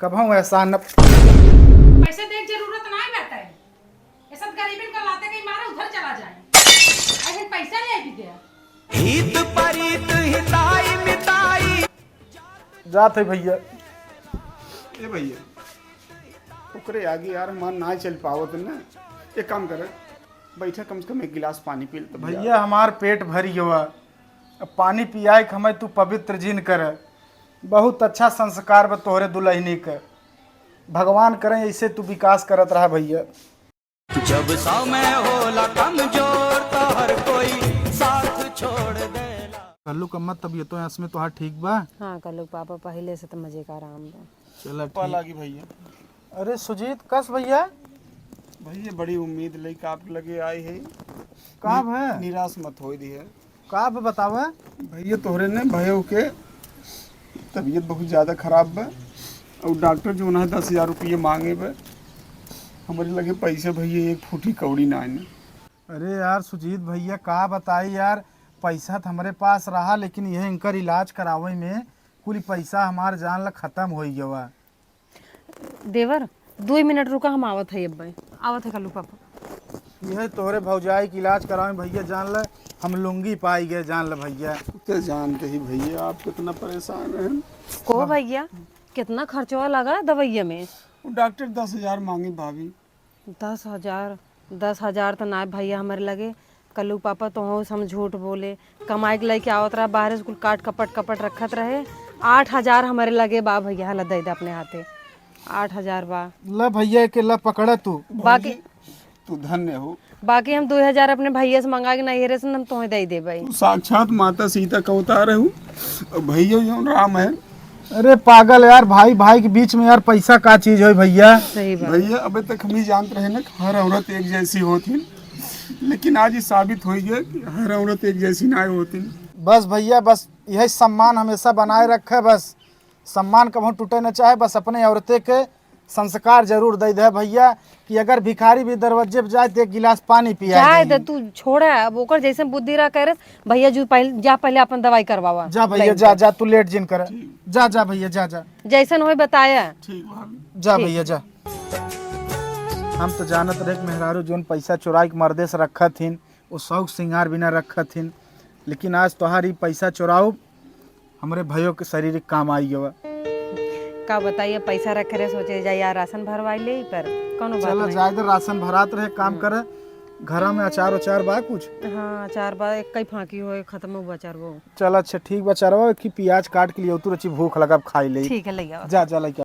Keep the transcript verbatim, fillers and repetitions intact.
कबहूँ एहसान न। पैसे देख जरूरत ना रहता है, ये सब गरीबन का लाते कहीं मारा उधर चला जाए। अरे पैसा ले भी दे। हित परित हिताई मिताई। जात है भैया। ए भैया, ओकरे आगे यार हमार ना चल पावत है ना। एक काम करे, बैठा कम से कम एक गिलास पानी पी ले तब भैया, यार। हमार पेट भरी गवा। अब पानी पियाए के हमें तू पवित्र जिन कर। बहुत अच्छा संस्कार बा तोहरे दुल्हनी के। भगवान करें ऐसे तू विकास करत रहा भैया। जब समय होला कमजोर तो हर कोई साथ छोड़ देला। कल्लू कम्मा, तबियतो असमे तोहार ठीक बा? हाँ कल्लू पापा, पहिले से तो मजे का आराम बा। चला पा ठीक। लागी भैया। अरे सुजीत, कस भैया? भैया बड़ी उम्मीद लेके आप लगे आए हैं। का नि-, भा? निराश मत होई दिहे। का बा बतावा? भैया तोहरे ने भयो के तबीयत बहुत ज्यादा खराब बा और डॉक्टर जो ना दस हजार रुपये मांगे बा, हमरे लगे पैसे भैया एक फूटी कौड़ी ना है। अरे यार सुजीत भैया, का बताई यार, पैसा तो हमरे पास रहा, लेकिन यह इनकर इलाज करावे में कुल पैसा हमार जान ला खत्म हो गवा। देवर, दो मिनट रुका, हम आवत है। अब आवत है कल्लू पापा। यह तोहरे भौजाई के इलाज करावे भैया, जान ले हम लुंगी पाई गए, जान ले भैया। तो जानते ही भैया आप कितना परेशान हैं। को भैया, कितना खर्चवा लगा दवाइया में? वो डॉक्टर दस हजार मांगी भाभी। दस हजार? दस हजार तो ना भैया हमारे लगे। कल्लू पापा तो हो हम झूठ बोले, कमाई के लेके आवत रहा बाहर से, कुल काट कपट कपट रखत रहे। आठ हजार हमारे लगे बा भैया, हला दे दे अपने हाथे, आठ हजार बा। ला भैया के ला पकड़ा तू। बाकी तू धन्य हो। बाकी हम दो हजार अपने भैया से मंगा के नैहरे से हम तोहे दे देबे। तू साक्षात माता सीता का अवतार है। भैया जो राम है। अरे पागल यार, भाई भाई के बीच में यार पैसा का चीज होई भैया? सही बात। भैया अबे तक हम ही जानत रहे ना कि हर औरत एक जैसी होती, लेकिन आज ये साबित हो गया कि हर औरत एक जैसी ना होती। बस भैया, बस यही सम्मान हमेशा बनाए रखे, बस सम्मान कबहूँ टूटे न चाहे, बस अपने औरते के संस्कार जरूर दे दे भैया, कि अगर भिखारी भी दरवाजे पे जाए तो एक गिलास पानी पिया जाए दे। तू छोड़ा, अब ओकर जैसे बुद्धि रहा करे, भैया जू पहले जा, पहले अपन दवाई करवावा। जा भैया, जा, जा, तू लेट जिन कर। ठीक। जा, जा भैया, जा, जा। जैसन होई बताया। ठीक भाभी। जा ठीक। भैया, जा। हम तो जानत रहे कि मेहरारू जोन पैसा चुराई के मर्दे से रखत हिन, वो शौक सिंगार बिना रखत हिन, लेकिन आज तोहार ई पैसा चुराऊ हमरे भयो के शरीर के काम आई गवा। का बताइए, पैसा रखे रहे, सोचे जाए यार राशन भरवाई ले, पर कौनो बात चला नहीं। जाए दे, राशन भरात रहे, काम हम्म। करे। घरा में अचार उचार बा कुछ? हाँ, अचार बा, एक कई फांकी होए, खत्म हुआ अचार वो। चल अच्छा ठीक बा, अचारवा की प्याज काट के लिए तू रची, भूख लगा, अब खाई ले। ठीक है, ले आओ। जा, जा, लेके